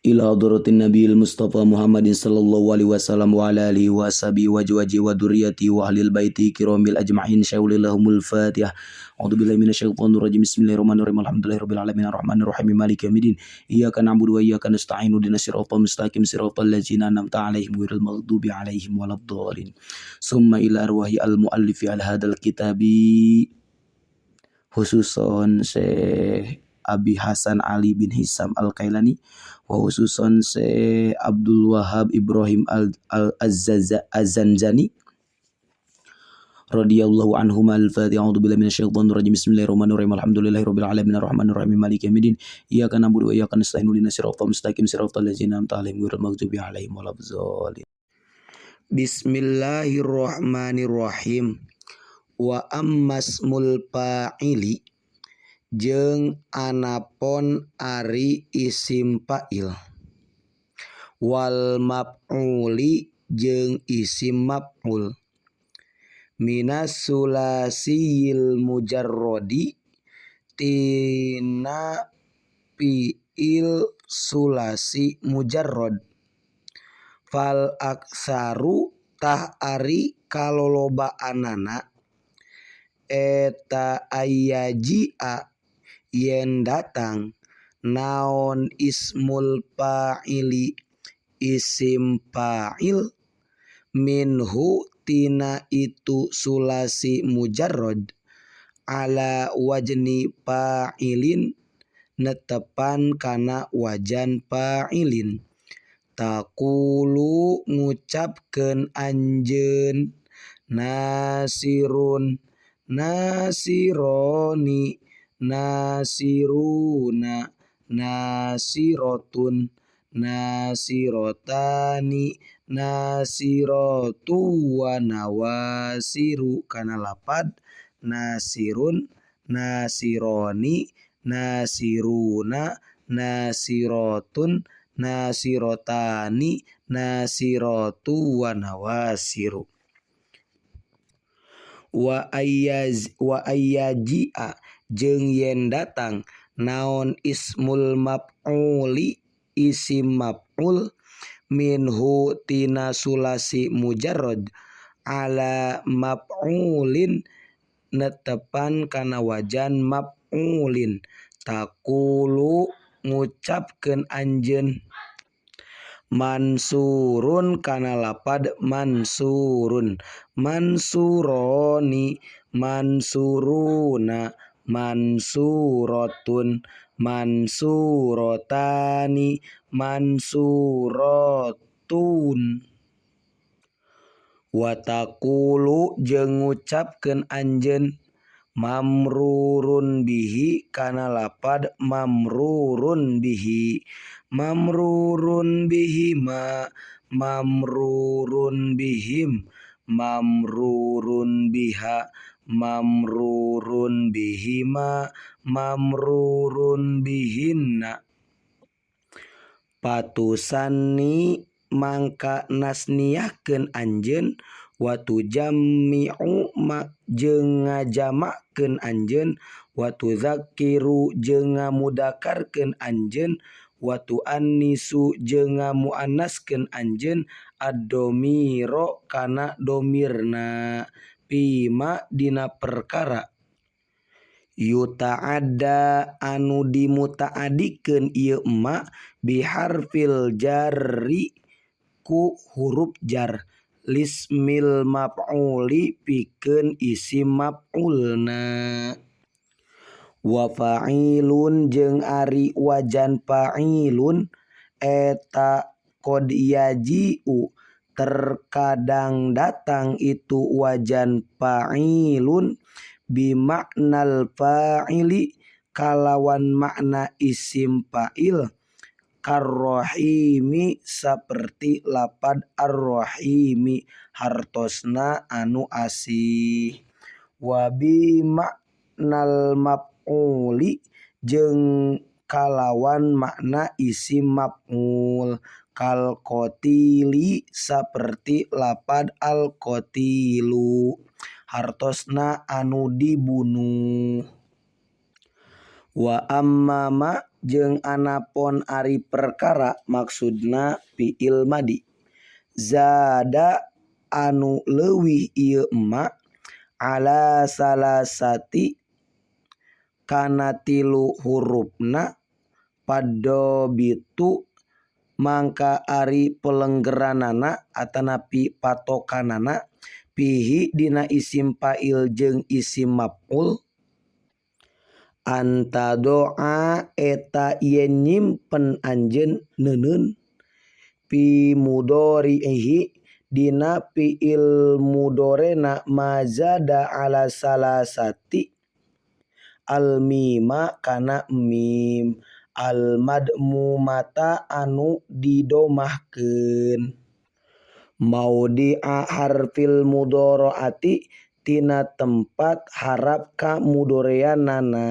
Ila hadratin Nabiyil Mustafa Muhammadin sallallahu alaihi wasallam wa ala alihi wa ashabihi wa azwajihi wa dzurriyyatihi wa ahlil baiti kiramil ajma'in syawlillahumul Fatihah. A'udzu billahi minasyaitonir rajim. Bismillahirrahmanirrahim. Alhamdulillahirabbil alamin arrahmanir rahim maliki yaumiddin. Iyyaka na'budu wa iyyaka nasta'in ihdinas siratal mustaqim siratal ladzina an'amta 'alaihim ghairil maghdubi 'alaihim waladdallin. Summa ila arwahi al muallifi al hadzal kitabi khususon Syekh Abi Hasan Ali bin Hisam Al-Kailani wa khususon Syekh Abdul Wahab Ibrahim Al-Azanzani radhiyallahu anhum. Al-Fatihah. A'udzu billahi minasyaitonir rajim. Bismillahirrahmanirrahim. Alhamdulillahirabbil alamin arrahmanir rahim maliki yaumiddin. Iyyaka na'budu wa iyyaka nasta'in ihdinas siratal mustaqim siratal ladzina an'amta 'alaihim ghairil maghdubi 'alaihim waladdallin. Bismillahirrahmanirrahim. Wa ammasmul fa'ili jeung anapon ari isim fa'il wal maf'uli jeung isim maf'ul minas sulasiyil mujarrodi tina fi'il sulasi mujarrad fal aktsaru tah ari kalolobaanana eta ayyaji'a yen datang naon ismul fa'ili isim fa'il minhu tina itu sulasi mujarrad ala wajni fa'ilin netepan kana wajan fa'ilin taqulu ngucapkeun anjeun nasirun nasironi nasiruna nasiratun nasirotani nasiratu wa nawasiru kana lapad nasirun nasironi nasiruna nasiratun nasirotani nasiratu wa nawasiru. Wa ayyaz wa ayyaji'a jeung yen datang naon ismul maf'uli isim maf'ul minhu tina sulasi mujarrad ala maf'ulin netepan kana wajan maf'ulin taqulu ngucapkeun anjeun mansurun kana lapad mansurun mansuroni mansuruna mansuratun mansurotani mansuratun. Wa taqulu jeung ngucapkeun anjeun mamrurun bihi kana lapad mamrurun bihi mamrurun bihima mamrurun bihim mamrurun biha mamrurun bihima mamrurun bihinna. Patusanni mangka nasniahkeun anjeun wa tujammi'u jeung ngajamakeun anjeun wa tuzakkiru jeung ngamudakarkeun anjeun wa tuannisu jeung ngamuannaskeun anjeun ad-domiro kana domirna fima dina perkara yuta'adda anu dimuta'adikeun ieu ma biharfil jarri ku huruf jar lismil maf'uli pikeun isim maf'ulna. Wa fa'ilun jeung ari wajan fa'ilun eta qad yaji'u terkadang datang itu wajan fa'ilun bimaknal fa'ili kalawan makna isim fa'il karrohimi saperti lapad arrohimi hartosna anu asih wa bimaknal maf'uli jeung kalawan makna isim maf'ul kal qatili saperti lapad al qatilu hartosna anu dibunuh. Wa amma ma Jeung anapon ari perkara maksudna fiil madi zada anu leuwih ieu ma ala salasati kana tilu hurufna paddobitu mangka ari pelenggeranana atanapi patokanana fihi dina isim fa'il jeung isim maf'ul anta doa eta yen nyimpen anjeun neuneun fi mudhari'ihi dina fi'il mudorena mazada ala salasati al mima kana mim al madmumata anu didomahkeun maudi'a harfil mudharaati tina tempat harap ka mudoreanana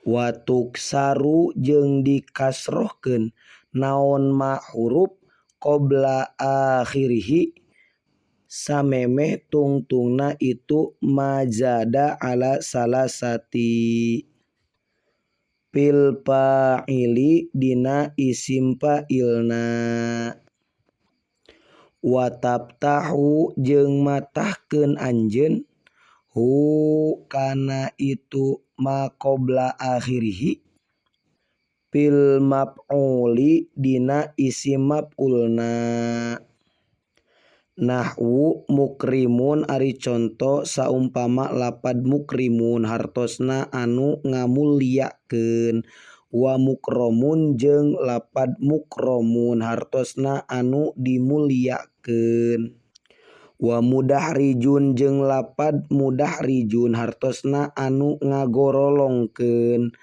wa tuksaru jeung dikasrohkeun naon ma huruf qabla akhirihi samemeh tungtungna itu mazada ala salasati fil fa'ili dina isim fa'ilna wa taftahu jeung matahkeun anjeun hu kana itu ma qabla akhirihi fil maf'uli dina isim maf'ulna nahwu mukrimun ari conto saumpama lapad mukrimun hartosna anu ngamulyakeun wa mukromun jeung lapad mukromun hartosna anu dimulyakeun wa mudahrijun jeung lapad mudahrijun hartosna anu ngagorolongkeun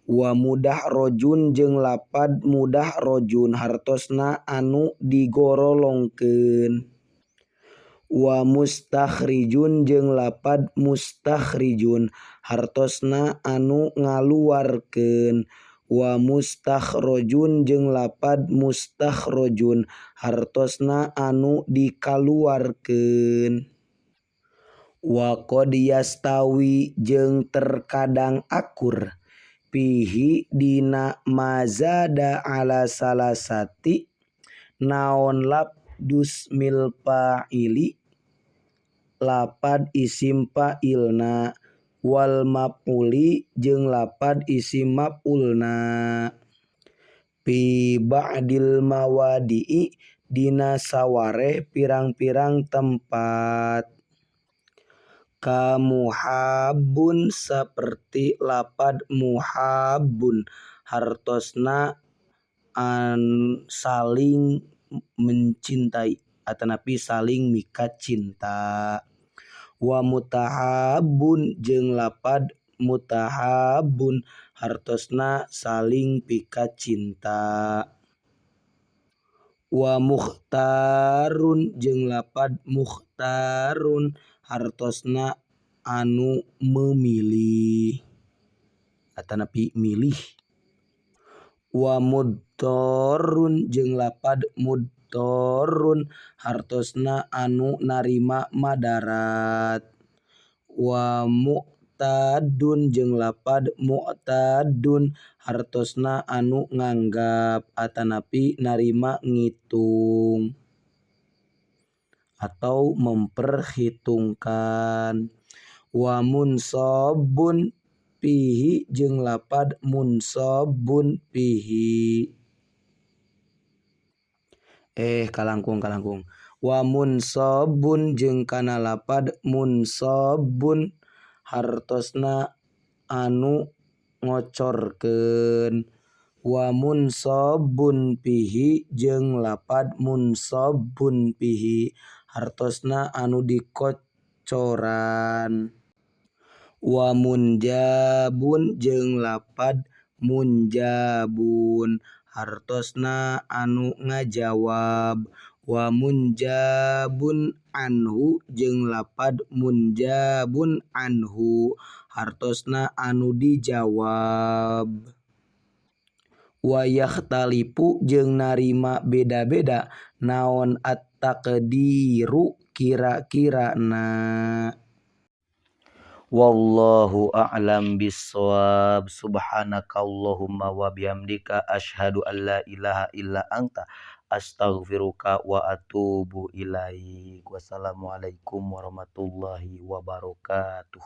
wa mudahrojun jeung lapad mudahrojun hartosna anu digorolongkeun wa mustakhrijun jeung lapad mustakhrijun hartosna anu ngaluarkeun wa mustakhrojun jeung lapad mustakhrojun hartosna anu dikaluarkeun wa qad yastawi jeung terkadang akur fihi dina mazada ala salasati naon labdus mil fa'ili lapad isim fa'ilna wal maf'uli jeung lapad isim maf'ulna fi ba'dil mawadi'i dina sawareh pirang-pirang tempat kamuhabun saperti lapad muhabun hartosna an saling mencintai atanapi saling mika cinta wa mutahabun jeung lapad mutahabun hartosna saling pika cinta wa mukhtarun jeung lapad mukhtarun hartosna anu memilih atanapi milih wa mudtorun jeung lapad mudtorun hartosna anu narima madarat wa mu'tadun jeung lapad mu'tadun hartosna anu nganggap atanapi narima ngitung atau memperhitungkan wa munsabun fihi jeung lapad munsabun fihi kalangkung wa munsabun jeung kana lapad munsabun hartosna anu ngocorkeun wa munsabun fihi jeung lapad munsabun fihi hartosna anu dikocoran wa munjabun jeung lapad munjabun hartosna anu ngajawab wa munjabun anhu jeung lapad munjabun anhu hartosna anu dijawab wa yakhtalifu jeung narima beda-beda naon at-taqdiru kira-kirana Wallahu a'lam bissawab. Subhanakallahumma wa bihamdika asyhadu an la ilaha illa anta astaghfiruka wa atubu ilaik. Wassalamualaikum warahmatullahi wabarakatuh.